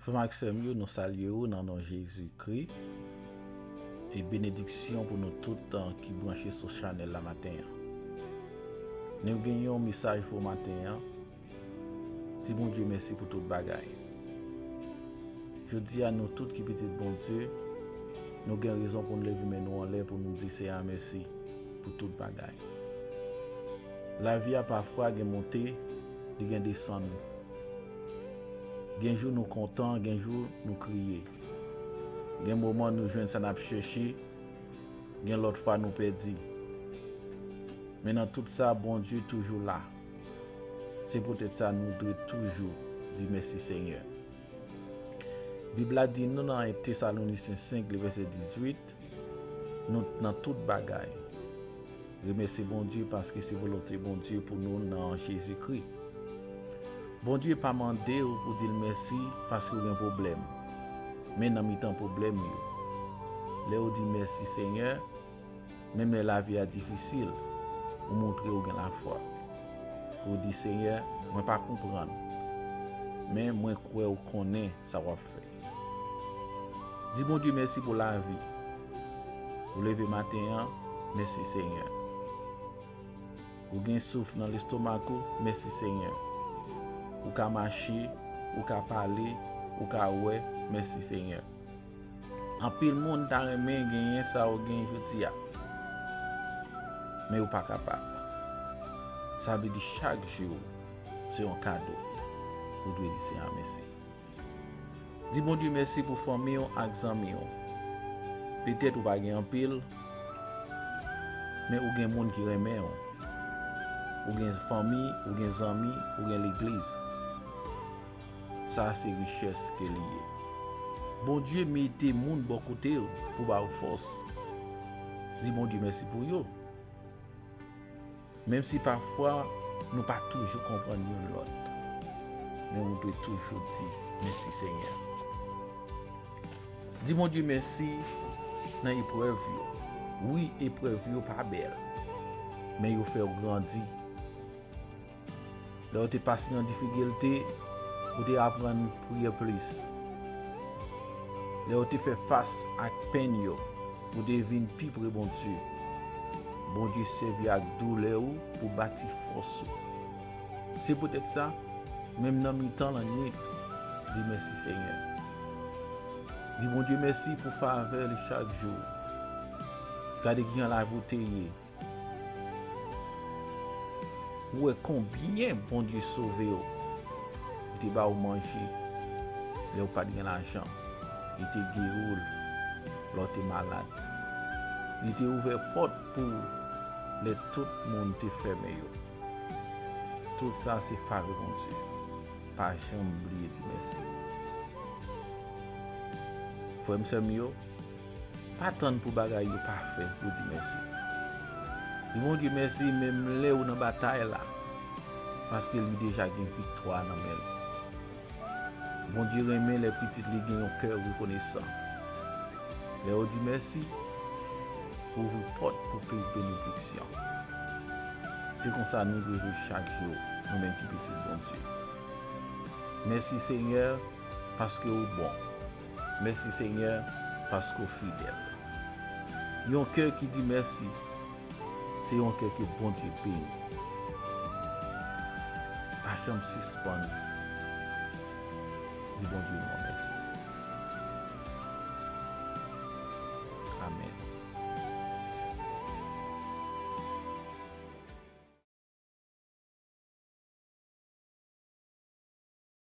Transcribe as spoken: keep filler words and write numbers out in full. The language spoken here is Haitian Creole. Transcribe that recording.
Frè m ak sè m yo, nou salye w nan non Jezikri. E benediksyon pou nou tout, uh, ki branche sou chanèl la maten an. Nou gen yon mesaj pou maten an. Di Bondye mèsi pou tout bagay. Jodi a, nou tout ki pitit Bondye, nou gen rezon pou n leve men nou anlè pou nou di Seyè a mèsi pou tout bagay. Lavi a pafwa gen monte, li gen desann. Gen jou nou kontan, gen jou nou kriye. Gen moman nou jwenn sa n ap chèche, gen lòt fwa nou pèdi. Men nan tout sa, Bondye toujou la. Se poutèt sa nou dwe toujou di mèsi Senyè. Bib la di nou nan en Tesalonisyen senk, le vèsè dizuit, nou nan tout bagay. Remèsye Bondye paske se volonte Bondye pou nou nan Jezikri. Bondye pa mande w pou di l mèsi paske w gen pwoblèm. Men nan mitan pwoblèm yo, lè w di mèsi Senyè, menm lè lavi a difisil, ou montre w gen lafwa. Ou di, Senyè, mwen pa konprann, men mwen kwè w konnen sa w ap fè. Di Bondye mèsi pou lavi. Ou leve maten an, mèsi Senyè. Ou gen souf nan lestomak ou, mèsi Senyè. Ou ka mache, ou ka pale, ou ka wè, mèsi Senyè. Anpil moun ta renmen genyen sa ou gen jodi a, men yo pa kapab. Sa vle di chak jou se yon kado. Ou dwe di Senyè a mèsi. Di Bondye mèsi pou fanmi w ak zanmi w. Petèt ou pa gen anpil, men ou gen moun ki renmen w. Ou gen fanmi, ou gen zanmi, ou gen legliz. Sa se richès ke li ye. Bondye mete moun bò kote w pou ba w fòs. Di Bondye mèsi pou yo. Menm si pafwa nou pa toujou konprann youn lòt, men nou dwe toujou di, mèsi Senyè. Di Bondye mèsi nan eprèv yo. Wi, eprèv yo pa bèl, men yo fè w grandi. Lè w te pase nan difikilte, ou te aprann priye plis. Lè w te fè fas ak penn yo, ou te vin pi pre Bondye. Bondye sèvi ak doulè ou pou bati fòs ou. Se poutèt sa, menm nan mitan lannwit, di mèsi Senyè. Di Bondye mèsi pou favè li chak jou. Gade kijan lavi w te ye. Ou wè konbyen Bondye sove w. Li te ba w manje lè w pa t gen lajan. Li te geri w lè w te malad. Li te ouvè pòt pou w lè tout moun te fèmen yo. Tout sa se favè Bondye. Pa janm bliye di mèsi. Frè m, sè m yo, pa tann pou bagay yo pafè pou w di mèsi. Di Bondye mèsi menm lè ou nan batay la, paske li deja gen viktwa nan men l. Bondye renmen lè pitit li gen yon kè rekonesan. Lè w di mèsi, ou ouvri pòt pou plis benediksyon. Se konsa nou dwe viv chak jou, nou menm ki pitit Bondye. Mèsi Senyè, paske ou bon. Mèsi Senyè, paske w fidèl. Yon kè ki di mèsi, se yon kè ke Bondye beni. Pa janm sispann di Bondye nou